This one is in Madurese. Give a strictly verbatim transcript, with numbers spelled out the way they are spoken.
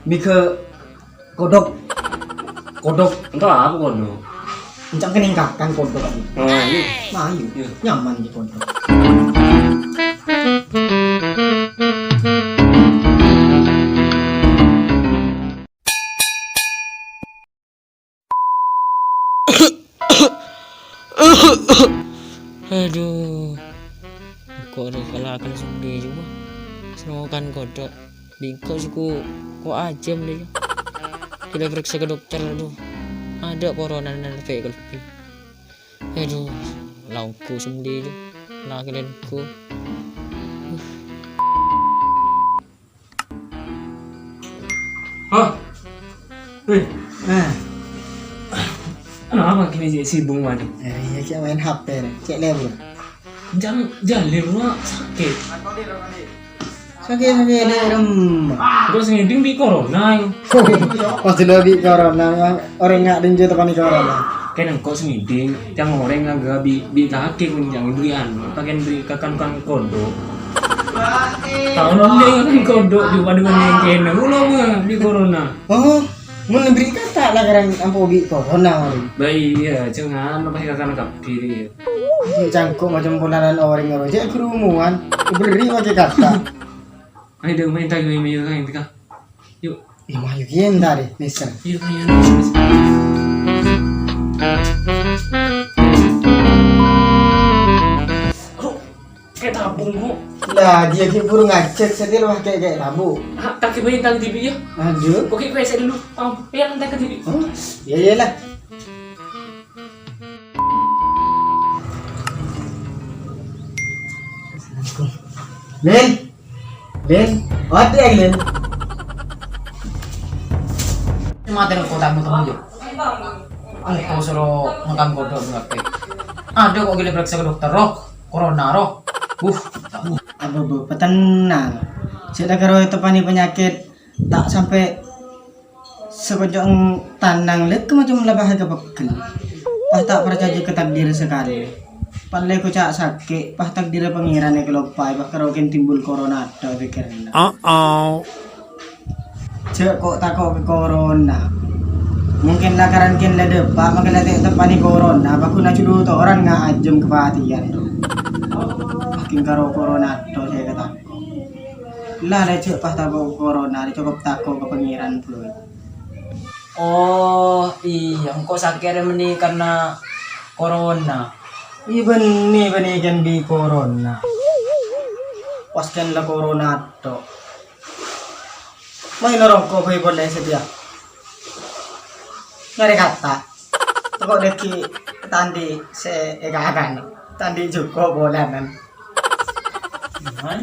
Mèghâ kodhok. Kodhok. Ento apa kodhok? Encang keningkakan kodhok. Oh, iya. Nah, iya. Iya. Nyaman di kodhok. Adhu, engko' rè kala-kala sendiri jiyâ. Sè nyokan kodhok. Bi' engko' sè ko', ko' ajâm dâ' iyâ. Ghellâ' parèksa ka dokter, adhu. Adâ' corona nèmpè' kalèbbi. Adhu, la ongghu sendiri jiyâ. La kalènggu. Hah? Wih. Nah. Kenapa kini cek sibuk, waduh? Eh, iya, cek main H P, cek lewat. Jangan, jangan lewat, sakit. Sakit, sakit, dek, rem. Terus ngiding bi' corona, ya. Pas dulu bi' corona, ya. Orèng nga' dinjâ tepani corona. Kan engko' sè ngiding, ca'na orèng ngangghâ bi', bi' kakè kun ca'na bherri'an, pakèn bherri' kakan-kakan kodhok. Taon olle kakan kodhok, jhâ' padâ bân kènè, ngono mah bi' corona. Oh, mon bherri' kata' la karang ampo bi' corona, Bang. Bah iyâ, jhâ' nganu pas kakan kabbhi, rè. Cangko' macem polana orèng ngono, cè' kerumunan, bherri' makè kata'. Ayo, dong, main tagi, main, main, main, main, Yuk. Iyâ, mayu kèya èntar, Mister. Yuk, ayo, ayo, ayo. Aduh, kayak tabung, kok. Lah, dia ki buru ngajak, setir wah kayak, kayak tabung. Ah, kaki main tang T V ya? Aduh. Oke, gue saya dulu. Oh, ya, nanti ke T V. Oh, iya, iya lah. Lin, Lin, odi' aè, Lin. Matè engko' tamu-tamu, yâ. Engko' soro ngakan kodhok ngapè. Adâ' kok ghellâ' parèksa ka dokter, roh. Corona, roh. Uh, tahu. Abu, bu, patennang. Sè la karo ètepani panyakèt, ta' sampè' Sakonco' tanang lè, kemacem la bahaya pegghel. Pas ta' parcajâ ka takdir sakalè. Pas lè koca' sakè', pas takdirra Pangèran èkaloppaè, pas karo kèng timbul corona tadâ' pèkkèranna. Uh-oh. Jhâ' ko'-tako' ka corona. Mungkin lakaran kèng la dâpa', mangkana ta' ètepani corona, pas ghun ajhutoran nga' ajâm kapatèyan, ro. Pas kèng karo corona tadâ' sè èkatako'. La, la, jhâ' pas tako' corona, cokop tako' ka Pangèran, Bro. Oh, iyâ, engko' sakè' rè mènè karna corona. Iyâ, bânnè, bânnè kèng bi' corona. Pas kèng la corona tadâ'. Maèn roko' bhâi polè satèya. Nyarè kata'. Tako' dâggi' ta' andi' sè èkakan. Ta' andi' jhuko' bolanan. Man.